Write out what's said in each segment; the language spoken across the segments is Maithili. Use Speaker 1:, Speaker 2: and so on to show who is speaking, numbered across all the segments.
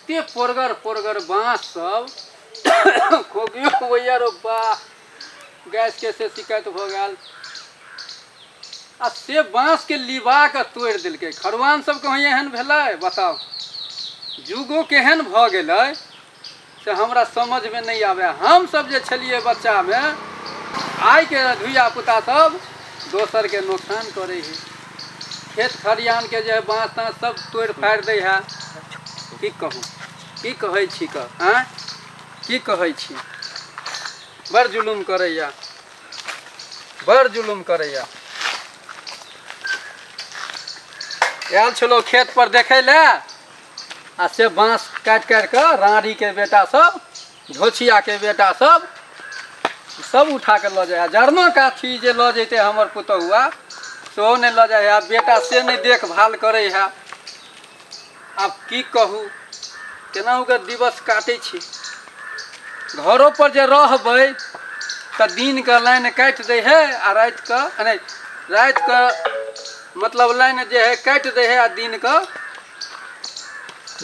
Speaker 1: एते पोरगर पोरगर बाँस सब खोगियो होइया रो बा गैसके से शिकायत भऽ गेल आ से बाँसके लिबा कऽ तोड़ि देलकै खरुआन सबके होइया एहन भेलै बताउ जुगो केहन भऽ गेलै से हमरा समझमे नहि आबै हमसब जे छलियै बच्चामे आइके धियापुता सब दोसरके नोकसान करै हइ खेत खरिहानके जे हइ बाँस ताँस सब तोड़ि फाड़ि दै हइ की कहू की कहै छी कऽ आँय की कहै छी बड़ जुलुम करैया बड़ जुलुम करैया आयल छलहुँ खेत पर देखै लए आ से बाँस काटि काटि कऽ राँड़ीके बेटा सब झोछियाके बेटा सब सब उठा कऽ लऽ जाइ है जरनो काठी जे लऽ जैते हमर पुतहुआ सेहो नहि लऽ जाइ है बेटा से नहि देखभाल करै है आब की कहू केनाहु कऽ दिवस काटै छी घरो पर जे रहबै तऽ दिनके लाइन काटि दै है आ रातिके नहि रातिके मतलब लाइन जे है काटि दै है आ दिनके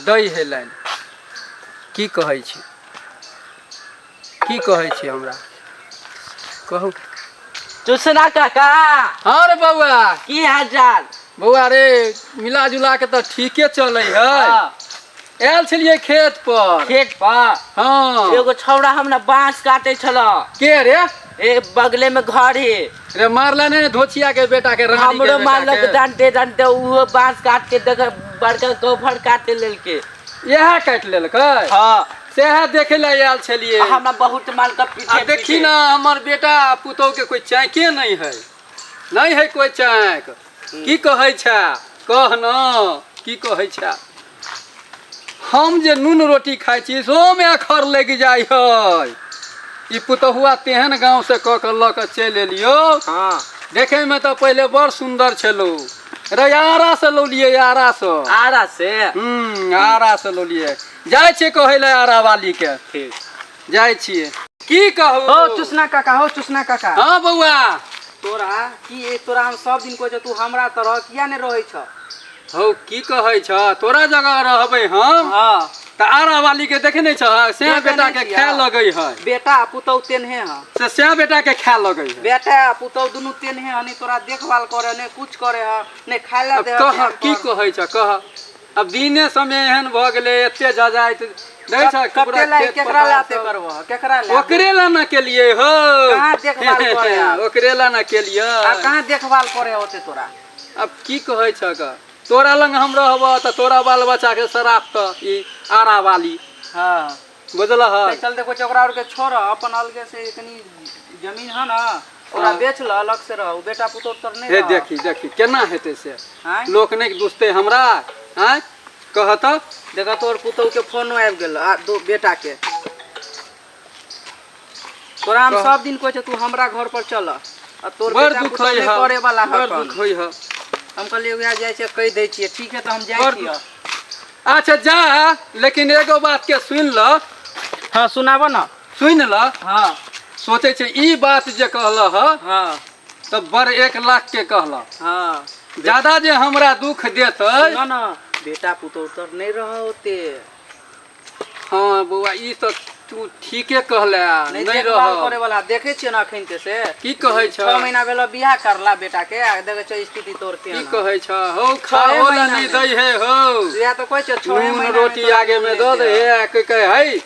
Speaker 1: दै है लाइन की कहै छी की कहै छी हमरा कहू
Speaker 2: चुसना काका
Speaker 1: हँ रे बौआ
Speaker 2: की हाल चाल
Speaker 1: बौआ रे मिला जुला के तऽ ठीके चलै है
Speaker 2: हाँ,
Speaker 1: आयल छलियै खेत पर
Speaker 2: खेत पर
Speaker 1: हँ
Speaker 2: एगो छौड़ा हमरा बांस काटे छल
Speaker 1: के रे
Speaker 2: ए बगले में घर है
Speaker 1: रे मारला नहि ने धोछिया के बेटा के रानी के
Speaker 2: हमरो
Speaker 1: बेटा
Speaker 2: मारलक
Speaker 1: के।
Speaker 2: डंटे डंटे उहो बांस काट के देख बड़का गोफर काटे लेलके
Speaker 1: इएह काटि लेलकै
Speaker 2: हाँ
Speaker 1: सएह देखै लए आयल छलियै
Speaker 2: आ हमरा बहुत माल के
Speaker 1: आ
Speaker 2: पीछे
Speaker 1: देखी
Speaker 2: पीछे।
Speaker 1: ना हमर बेटा पुतोह के कोई चैके नहीं है नहीं है कोई चैक की कहै छै कह न की कहै छै हम जे नून रोटी खाइ छी सेहोमे अखर लागि जाइ है ई पुतहुआ तेहन गाँव से कऽ कऽ लऽ कऽ चलि एलियौ
Speaker 2: हाँ
Speaker 1: देखैमे तऽ पहिले बड़ सुन्दर छलौ रे आरा से लौलियै आरा से
Speaker 2: आरा से
Speaker 1: आरा से लौलियै जाइ छियै कहै लए आरा वाली के
Speaker 2: ठीक
Speaker 1: जाइ छियै की कहू
Speaker 3: हो चुसना काका हो चुसना काका
Speaker 1: हँ बौआ
Speaker 3: तोरा की ए, तोरा हम सब दिन कहै छौ तू हमरा तरह किया नहि रहै छ
Speaker 1: हौ की कहै छ तोरा जगह रहबै हम
Speaker 3: हाँ
Speaker 1: तऽ आरा वाली के देखे नहि छह सैं
Speaker 3: देखे
Speaker 1: बेटा
Speaker 3: नहि
Speaker 1: के
Speaker 3: छियै।
Speaker 1: खाय लगै है
Speaker 3: बेटा आ पुतहु तेनहे ह
Speaker 1: से सैं बेटा के खाय लगै है
Speaker 3: बेटा आ पुतहु दुनू तेनहे ह नहि तोरा देखभाल करे नहि कुछ करे ह नहि खाय ला
Speaker 1: अब
Speaker 3: दे
Speaker 1: कह की कहै छ कह अब दिने समय एहन भऽ गेलै एते जजाइत दै छ
Speaker 3: कते
Speaker 1: पूरा
Speaker 3: ला
Speaker 1: खेत
Speaker 3: केकरा
Speaker 1: पथार
Speaker 3: लाते
Speaker 1: सब।
Speaker 3: करबह केकरा ला
Speaker 1: ओकरे ला ना केलियै हो
Speaker 3: कहाँ देखभाल करे आब?
Speaker 1: ओकरे ला ना केलियै
Speaker 3: आ कहाँ देखभाल करे होते तोरा
Speaker 1: अब की कहै छ ग तोरा लग हम रहबह तऽ तोरा बाल बच्चा के शराब तऽ ई आरा वाली
Speaker 3: हाँ
Speaker 1: बुझलह
Speaker 3: ताहि चलते कहै छै ओकरा आरके छोड़ अपन अलगे से कनि जमीन है ना ओकरा
Speaker 1: हाँ।
Speaker 3: बेच ल अलग से रह बेटा पुतोह तर नहीं
Speaker 1: हे
Speaker 3: रह।
Speaker 1: देखी देखी केना हेतै से
Speaker 3: आँय?
Speaker 1: लोक नहि दुसतै हमरा आँय कह तऽ
Speaker 3: देखा तोर पुतोह के फोनो आबि गेल आ दो बेटा के तोरा हम
Speaker 1: कह।
Speaker 3: सब दिन कहै छै तू हमरा घर पर चल आ तोर
Speaker 1: बड़
Speaker 3: बेटा
Speaker 1: दुख
Speaker 3: पुतोह
Speaker 1: होइ
Speaker 3: नहि
Speaker 1: है
Speaker 3: करे वाला
Speaker 1: बड़
Speaker 3: हकन
Speaker 1: दुख होइ है
Speaker 3: हम कहलियै उएह जाइ छियै कहि दै छियै ठीक है तऽ हम जाइ
Speaker 1: बड़
Speaker 3: छियै
Speaker 1: अच्छा जा लेकिन एगो बात के सुनि ल
Speaker 3: हाँ सुनाबऽ न
Speaker 1: सुनि ल
Speaker 3: हाँ
Speaker 1: सोचै छै ई बात जे कहलह ह
Speaker 3: हाँ
Speaker 1: तऽ बड़ 1 लाख के कहलह
Speaker 3: हाँ
Speaker 1: ज्यादा जे हमरा दुख देतै
Speaker 3: न न बेटा पुतोह तर नहि रह ओते
Speaker 1: हँ बौआ ई तऽ तू ठीके कहले
Speaker 3: नहि
Speaker 1: नहि
Speaker 3: देखभाल
Speaker 1: रह
Speaker 3: करे वाला देखे छियै ने अखन ते से
Speaker 1: की कहै छ
Speaker 3: 6 महीना भेल बियाह करला बेटा के आ देखे छ स्थिति तोर
Speaker 1: की
Speaker 3: केहन
Speaker 1: कहै छ हौ खाओ ला
Speaker 3: महीना
Speaker 1: नहि
Speaker 3: मे।
Speaker 1: दै है हौ
Speaker 3: इएह तऽ कहै छियै छए
Speaker 1: नून
Speaker 3: महीना
Speaker 1: रोटी आगे मे दऽ दे हे के कहै है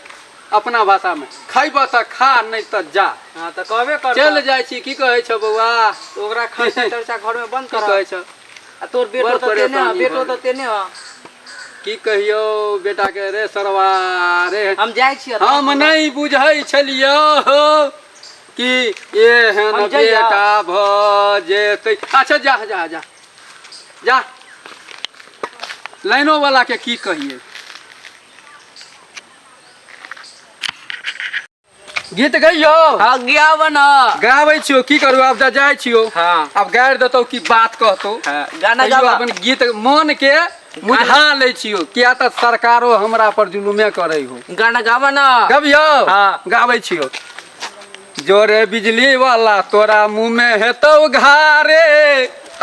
Speaker 1: अपना भाषा मे खैबह तऽ खा नहि तऽ जा
Speaker 3: हाँ तऽ कहबे कर
Speaker 1: चल जाइ छी की कहै छ बौआ
Speaker 3: ओकरा खर्चा तर्चा घर में बंद
Speaker 1: की
Speaker 3: कर
Speaker 1: कहै छ
Speaker 3: आ तोर बेटो
Speaker 1: बड़
Speaker 3: तऽ तेने ह
Speaker 1: परेशानी
Speaker 3: बेटो
Speaker 1: भऽ
Speaker 3: तऽ तेने ह
Speaker 1: की कहियौ बेटा के रे सरवा रे
Speaker 3: हम जाइ छियै
Speaker 1: हम नहि बुझै छलियौ कि एहन
Speaker 3: हम जइयै।
Speaker 1: बेटा भऽ जेतै अच्छा जा जा जा जा लाइनो वाला के की कहियै गीत गैयौ
Speaker 2: हाँ गाब न
Speaker 1: गाबै छियौ की करू आब तऽ जाइ छियौ
Speaker 2: हाँ
Speaker 1: आब गारि देतौ की बात कहतौ
Speaker 2: हाँ गाना
Speaker 1: तैयो
Speaker 2: गाबा
Speaker 1: अपन गीत मन के बुझा लै छियौ किया तऽ सरकारो हमरा पर जुलुमे करै हो
Speaker 2: गाना गाबा न
Speaker 1: गबियौ
Speaker 2: हाँ।
Speaker 1: गाबै छियौ जोरे बिजली वाला तोरा मुँह में हेतौ घारे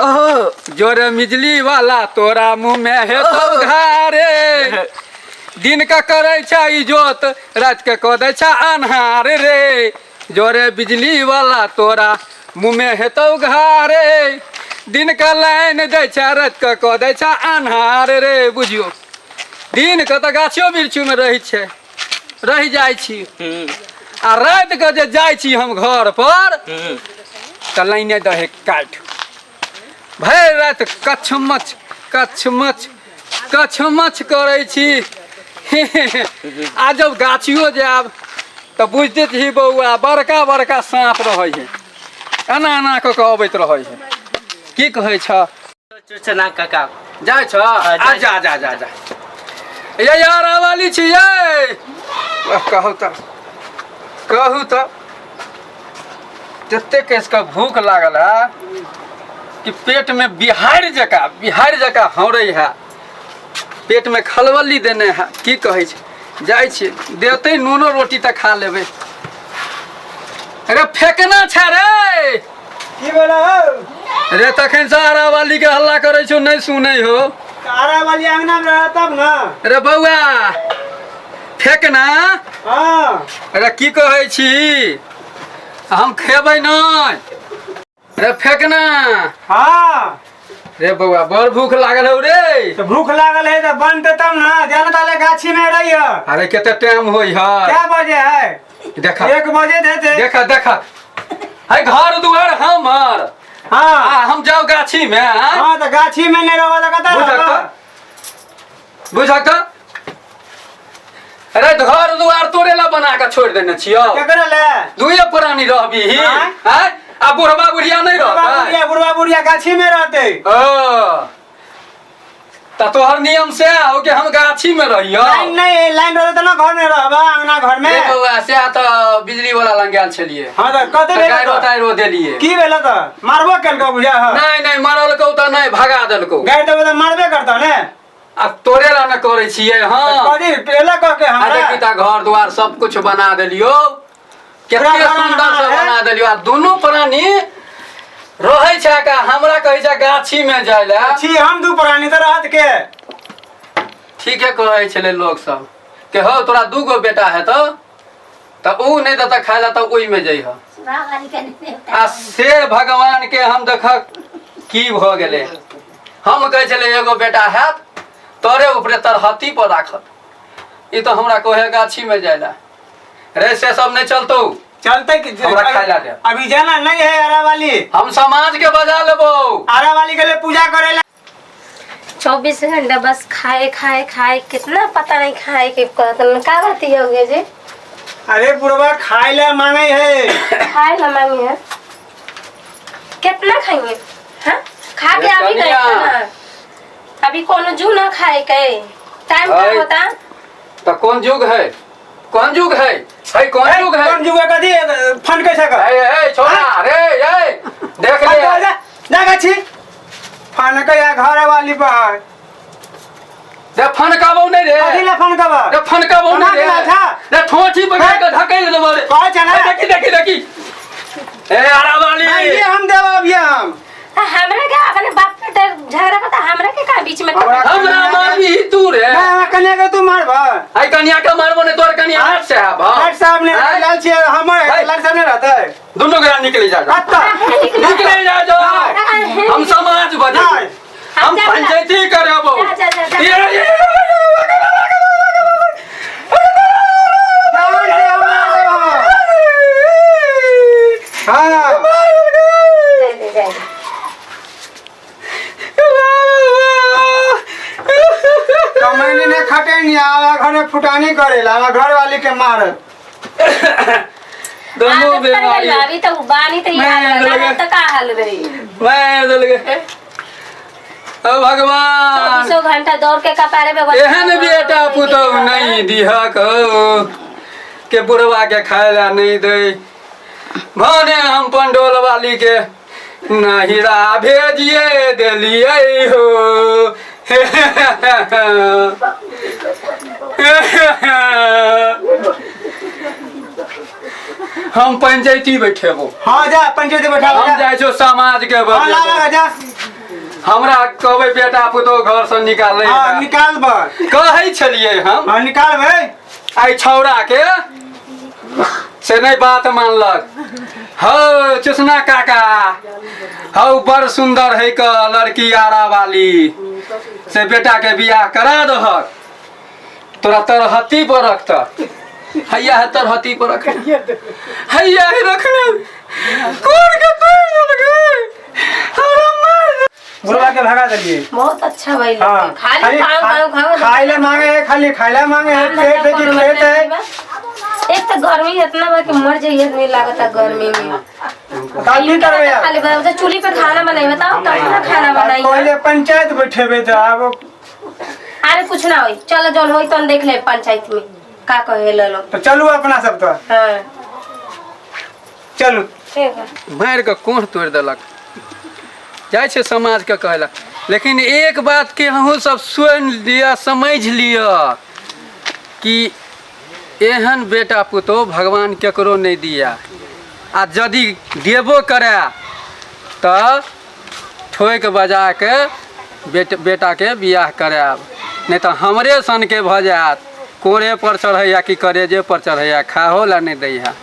Speaker 2: ओहो
Speaker 1: जोरे बिजली वाला तोरा मुँह में हेतौ घारे दिन के करै छै इजोत, राति के कऽ दै छै अन्हार रे। जोरे बिजली वाला तोरा मुँहमे हेतौ घारे। दिन के लाइन दै छै, राति के कऽ दै छै अन्हार रे। बुझियौ, दिन के तऽ गाछियो वृक्षमे रहै छै, रहि जाइ छी, आ राति के जे जाइ छी हम घर पर तऽ लाइने दहे काटि। भरि राति कछमछ कछमछ कछमछ करै छी। आ जब गाछियो जायब तऽ बुझते छी बौआ, बड़का बड़का साँप रहै है, एना एना कऽ कऽ अबैत रहै है। की कहै छ?
Speaker 2: चुचना काका।
Speaker 1: जाइ छ? आ जा जा जा जा। ये यार वाली छी ये। कहू तऽ, कहू तऽ, ततेक इसके भूख लागल है कि पेट में बिहार जका बिहार जका हौरै है, पेट में खलबली देने है। की कहै छै? जाइ छी, देतै नूनो रोटी तऽ खा लेबै। अरे फेकना छै रे।
Speaker 4: की भेलै हौ?
Speaker 1: रे, तखन से आरा वाली के हल्ला करै छौ, नहि सुनै हो।
Speaker 4: आरा वाली अंगना में रह तब ना।
Speaker 1: रे बौआ फेकना।
Speaker 4: हाँ।
Speaker 1: अरे की कहै छी, हम खेबै नहि रे फेकना।
Speaker 4: हाँ।
Speaker 1: रे बौआ, बड़ भूख लागल हौ रे।
Speaker 4: तो भूख लागल है तो बनते तब ना, जाना ताले गाछी में रही है।
Speaker 1: अरे कते टाइम होई है?
Speaker 4: क्या बजे है?
Speaker 1: देखा।
Speaker 4: 1 बजे देते।
Speaker 1: देखा देखा, है घर दुआर हमर।
Speaker 4: हाँ।
Speaker 1: आ हम जाउ गाछी में, आँय?
Speaker 4: हाँ, तो गाछी में नहीं रहो तो कतऽ
Speaker 1: बुझक
Speaker 4: रहबा?
Speaker 1: तऽ, बुझक तऽ। अरे घर दुआर तोरे ला बना के छोड़ देने छियौ।
Speaker 4: केकरा ले?
Speaker 1: दुए प्राणी रहबी।
Speaker 4: आँय?
Speaker 1: आँय? आ बुढ़बा बुढ़िया नहीं
Speaker 4: बुढ़वा
Speaker 1: रहतै?
Speaker 4: बुढ़िया, बुढ़वा बुढ़िया गाछी में रहते।
Speaker 1: ओ त तोहर नियम से हो कि हम गाछी में रहियो?
Speaker 4: लाइन नहीं, लाइन रहते तो ना घर में रहबा, अंगना घर में।
Speaker 1: रे बौआ, से तऽ बिजली वाला लग गेल छलियै।
Speaker 4: हाँ, तो कते
Speaker 1: तऽ
Speaker 4: भेल?
Speaker 1: गाइरो
Speaker 4: तऽ
Speaker 1: ताइरो देलियै।
Speaker 4: की भेल? तऽ मारबो केलको बुझा हो?
Speaker 1: नहीं नहीं, मारलकौ तऽ नहीं, भगा देलकौ।
Speaker 4: गारि देबो तऽ मारबे करतौ ने।
Speaker 1: आ तोरे ला न करै छियै। हाँ।
Speaker 4: कथी पेला कह के
Speaker 1: आ
Speaker 4: हमरा?
Speaker 1: देखी तऽ घर द्वार सब कुछ बना देलियो,
Speaker 4: पूरा
Speaker 1: कते
Speaker 4: घर
Speaker 1: सुंदर से
Speaker 4: बना है।
Speaker 1: बना देलियो, आ दुनू प्राणी रहै छै का, हमरा कहै छै गाछी में जाय ला।
Speaker 4: छी हम दू प्राणी तऽ रहत के?
Speaker 1: ठीके कहै छलै लोक सब कि हौ, तोरा दू गो बेटा हेतौ तऽ ऊ नहि देतऽ खाय ला तऽ ओहिमे जइह। आ से भगवान के हम देखक की भऽ गेलै। हम कहै छलै एगो बेटा हैत, तोरे ऊपरे तरहत्ती पर राखत, ई तऽ हमरा कहे गाछी में जाय ला। रे, से सब नहीं चलतौ।
Speaker 4: चलते कि
Speaker 1: हमरा खाय ला दे।
Speaker 4: अभी जाना नहीं है आरा वाली।
Speaker 1: हम समाज के बजा लेबो।
Speaker 4: आरा वाली के लिए पूजा करे ला।
Speaker 5: 24 घंटा बस खाए खाए खाए, कितना पता नहीं खाए के कहत। का बात हो गया जी?
Speaker 4: अरे बुढ़वा खाए ला मांगे है।
Speaker 5: खाए ला मांगे है? कितना खाएंगे? हाँ, खा के
Speaker 1: अरे
Speaker 5: अभी गए
Speaker 1: कनिया।
Speaker 5: थे ना, अभी कोनो जू ना खाए के टाइम का
Speaker 1: अरे।
Speaker 5: होता।
Speaker 1: तो कौन युग है, कौन युग है है कौन युग है?
Speaker 4: कौन जुआ कथी फन कैसे कर?
Speaker 1: ए ए छोड़ा रे, ए देख ले।
Speaker 4: जा जा गाछी फन के या घर वाली पर।
Speaker 1: रे फनकाबो नहीं रे।
Speaker 4: कथी ला फन कब?
Speaker 1: रे फनकाबो नहीं रे।
Speaker 4: फनका था।
Speaker 1: रे ठोठी पकड़ के धकेल देबो रे।
Speaker 4: कहै छै ना।
Speaker 1: ए, देखी देखी देखी, ए आरा वाली।
Speaker 4: ये हम देब अभी हम।
Speaker 5: आ, हमरा के अपने बाप के झगड़ा पता, हमरा के का बीच में?
Speaker 1: हमरा मारबी तू रे?
Speaker 4: ना, हमरा कन्या के तू मारबा?
Speaker 1: आई कनिया के मारबो नहीं, तोर कनिया हाथ से आब।
Speaker 4: लाट साहब ने
Speaker 1: आँय?
Speaker 4: लाल छियै हमर।
Speaker 1: आँय?
Speaker 4: लाल साहब ने रहतै।
Speaker 1: दुनू गोरा निकले जा जा।
Speaker 4: कत्ता?
Speaker 1: निकले जा जा। हम समाज बजे
Speaker 4: नहीं।
Speaker 1: हम पंचायती करेबो।
Speaker 5: जा, जा, जा, जा।
Speaker 1: ये, ये,
Speaker 4: जान से हमरा देबो। हाँ।
Speaker 5: दे दे दे।
Speaker 4: कमैनी ने खटैनी, आवा घर में फुटानी करेला, आवा घर वाली के मारत।
Speaker 1: दोनों
Speaker 5: आदत पड़ गइल
Speaker 1: बीमारी।
Speaker 5: बा, अभी तो बानी तो
Speaker 1: मैं
Speaker 5: याद
Speaker 1: लगे।
Speaker 5: तो का हाल रही।
Speaker 1: मैं बदल गए, ओ भगवान।
Speaker 5: चौबीसों घंटा दौड़ के कपारे पे
Speaker 1: एहन बेटा पुतहु नहीं दिहक हो के बुढ़वा के खाय ला नहीं दे। भने हम पंडोल वाली के नहिरा भेजिए देलियै हो। हम पंचायती बैठेबो।
Speaker 4: हाँ, जा पंचायती बैठा।
Speaker 1: हम
Speaker 4: जा।
Speaker 1: जाइ छौ समाज के
Speaker 4: हाँ, ला
Speaker 1: बजेबो।
Speaker 4: ला जा।
Speaker 1: हमरा कहबै बेटा पुतोह घरसँ निकालै
Speaker 4: हाँ निकालबै।
Speaker 1: कहै छलियै हम।
Speaker 4: हाँ निकालबै।
Speaker 1: आइ छौड़ा के से नहि बात मानलक। हौ चुसना काका, हौ बड़ सुन्दर है क लड़की आरा वाली, से बेटा के बियाह करा दहक, तोरा तरहत्ती पर रखत। हैया है तरहत्ती पर रखने, हैया है रखने, कोन के तोड़ देलकै, हमरा मार दे।
Speaker 4: बुढ़वा के भगा देलिए।
Speaker 5: बहुत अच्छा भाई।
Speaker 4: हाँ
Speaker 5: खाली खाओ खाओ खाओ।
Speaker 4: खाए ला मांगे है, खाली खाए ला मांगे है। पेट है कि खेत है?
Speaker 5: एक तो गर्मी इतना बा कि मर जाइए आदमी लागता गर्मी में।
Speaker 4: काल की करबे यार?
Speaker 5: खाली बताओ, चूल्ही पे खाना बनाई, बताओ कब खाना बनाई?
Speaker 4: पहले पंचायत बैठेबे तो आब।
Speaker 5: अरे कुछ ना होई, चलो जौन होई तौन देख ले पंचायत में का कहे लो।
Speaker 4: तो चलू अपना सब तो।
Speaker 5: हाँ
Speaker 4: चलू।
Speaker 5: ठीक है।
Speaker 1: मारि कऽ कोढ़ तोड़ि देलक। जाइ छै समाजके कहै लए, लेकिन एक बातके अहूँ सब सुनि लिअ, समझि लिअ कि एहन बेटा पुतोह भगवान केकरो नहि दिया, आ यदि देबो करए तऽ ठोकि बजा कऽ बेटाके बियाह करायब, नहि तऽ हमरे सनके भऽ जायत, कोरे पर चढ़ैया कि करेजे पर चढ़ैया, खाहो लए नहि दैया।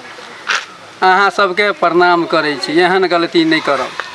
Speaker 1: अहाँ सबके प्रणाम करै छी, एहन गलती नहि करब।